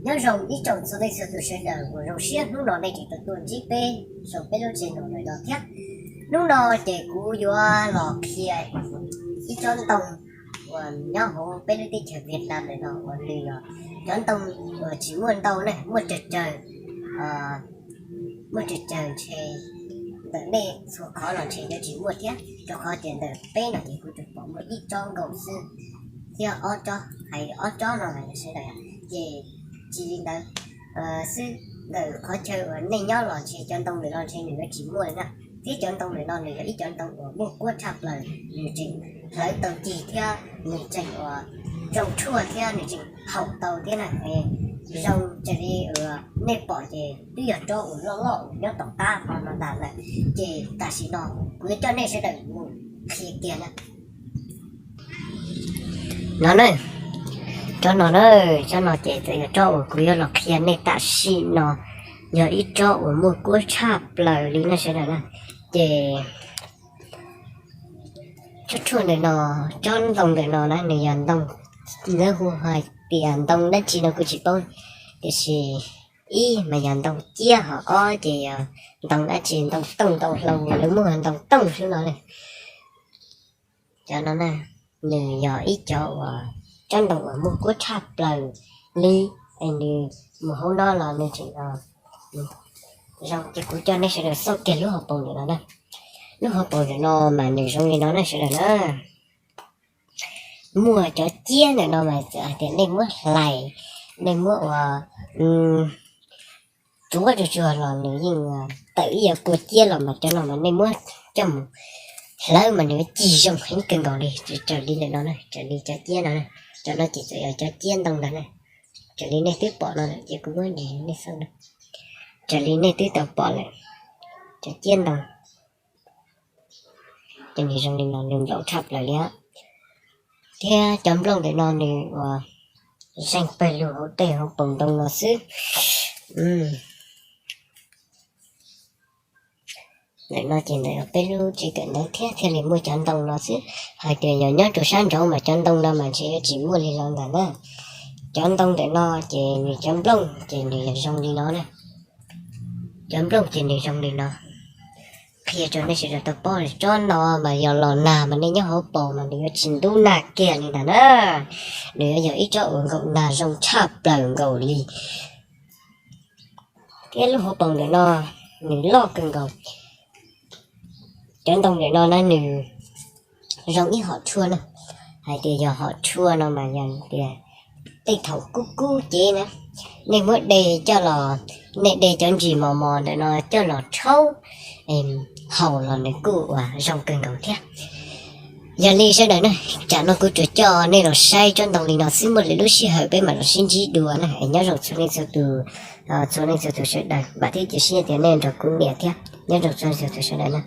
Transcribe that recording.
Nyob zoo ib tsoom txhua leej txhua tus sawv daws uas zoo siab hnub no nej tseem tau tuaj ntsib peb saum peb lub channel no thiab. Hnub no ces kuv yuav los qhia ib tsob ntoo uas nyob hauv peb lub teb chaws Vietnam ntawm no uas nws yog cov ntoo uas tsis muaj ntau ne, muaj tsawg tsawg, muaj tsawg tsawg ntshe ntawm nej txhua qhov los ntshe yuav tsis muaj thiab, rau qhov tias ntawm peb no ces kuv tsuas pom muaj ib tsob nkaus xwb thiab ob tsob, hais ob tsob no sawv daws, ces tsis li ntawd xwb, ntawm qhov chaw uas nej nyob los ntshe cov ntoo ntawm no ntshe nws yuav tsis muaj li na. Thiab cov ntoo ntawm no nws yog ib cov ntoo uas muaj kuab tshaj plaws, nws tseem hlawv tau cig thiab nws tseem uas zoo tshuaj thiab nws tseem haum tau thiab na. Zoo raws li uas nej pom ces twb yog tsob uas loj loj uas nyob tom qab qhov no ntag lawm. Ces tam sim no kuv yuav coj nej sawv daws mus qhia kiag na. No na, tsob no na, tsob no ces txawm yog tsob uas kuv yuav los qhia nej tam sim no, yog ib tsob uas muaj kuab tshaj plaws li na sawv daws na. Ces tsob tshuaj ntawm no, tsob ntoo ntawm no na nws yog ntoo, lawv hu hais tias ntoo dab tsi no kuv tsis paub, tiam sis ib mas yog ntoo ciab, ho ob ces yog ntoo dab tsi, ntoo tooj ntoo hlau, lawv muab hu ntoo tooj xwb no. Cov no na, nws yog ib cov uas tsob ntoo uas muaj kuab tshaj plaws li, es nws mus hauv no los nws tseem zoo. Ces kuv coj nej sawv daws xauj kiag lub hauv paus ntawm no na. Lub hauv paus ntawm no mas nws zoo li no na sawv daws na. Muaj cov ciab ntawm no mas txawm hais tias nej muab hlais, nej muab ua tsuav tsuag tsuag los nws yeej tawm ib yam kua ciab los mas cov no mas nej muab coj mus hlawv mas nws yuav cig zoo heev kawg nkaus li. Raws li ntawm no na, raws li cov ciab no, cov no ces txawm yog cov ciab ntoo ntag na. Raws li nej twb pom no lawm ces kuv muab dim nej xauj na. Raws li nej twb tau pom lawm, cov ciab ntoo ces nws zoo li no, nws nplaum tshaj plaws li. Thiab cov nplooj ntawm no nws uas zeeg pawg lug hauv tej hauv paus ntoo no xwb. Ntawm no ces ntawm peb lub tsev kawm ntawv thiab thiaj li muaj cov ntoo no xwb. Hais tias yog nyob rau sab nraud mas cov ntoo no mas ntshe yuav tsis muaj li los ntag na. Cov ntoo ntawm no ces nws cov nplooj ces nws yog zoo li no na. Cov nplooj ces nws zoo li no. Qhia rau nej sawv daws tau paub, tsob no mas yog los nag mas nej nyob hauv paus mas nws yuav tsis ntub nag kiag li ntag na. Nws yuav yog ib tsob uas nkaum nag zoo tshaj plaws nkaus li. Thiab lub hauv paus ntawm no nws loj kawg nkaus. Cov ntoo ntawm no na nws zoo ib hom tshuaj na. Hais tias yog hom tshuaj no mas yog tias tej thaum kub kub cev na, nej muab de coj los, nej de cov ntsis mos mos ntawm no coj los rhaub haus los nws kuj uas zoo kawg nkaus thiab. Yog li sawv daws na, tsam no kuv tsuas coj nej los saib tsob ntoo li no xwb, muaj lwm lub sij hawm peb mam los sib ntsib dua na. Nyob zoo txhua leej txhua tus, txhua leej txhua tus sawv daws, vam thiab cia siab tias nej nrog kuv niam thiab. Nyob zoo txhua leej txhua tus sawv daws na.